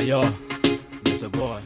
Yo, Mr. Boy.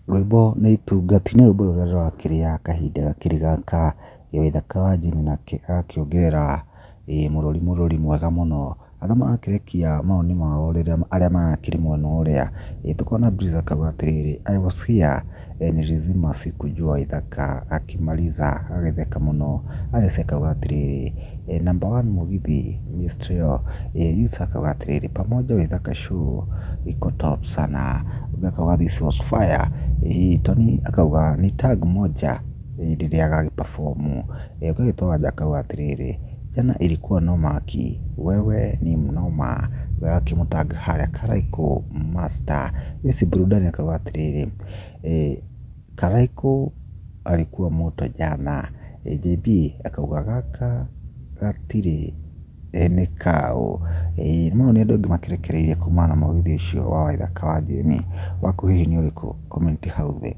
Rwĩmbo nĩ itungati nĩ rwĩmbo rũrĩa rũrakĩrĩa kahinda gakĩrĩ gaka, Waithaka wa Jane nake agakĩongerera mũrũri mũrũri mwega mũno. Arĩa marakĩrekia mawoni mao rĩrĩa arĩa marakĩrĩ mwena ũrĩa, tũkona Breeze akauga atĩrĩrĩ, I was here nilizima sikujua Waithaka akimaliza agagĩtheka mũno. Alice akauga atĩrĩrĩ, number one Mũgithi Mistrio. Yusa akauga atĩrĩrĩ, pamoja Waithaka show iko top sana. Ũngĩ akauga this was fire. Tony akauga ni tag moja rĩrĩa agagĩ perform. Ũngĩ agĩtwo Wanja akauga atĩrĩrĩ, jana ilikuwa noma aki, wewe ni mnoma. Ũngĩ agakĩmũtag harĩa Karaikũ Master. Esi Burudani akauga atĩrĩrĩ, Karaikũ alikuwa moto jana. JB akauga gaka gatirĩ nĩ kaũ. Mau nĩ andũ aingĩ makĩrekereirie kumana na mũgithi ũcio wa Waithaka wa Jane. Waku hihi nĩ ũrĩkũ? Comment hau thĩ.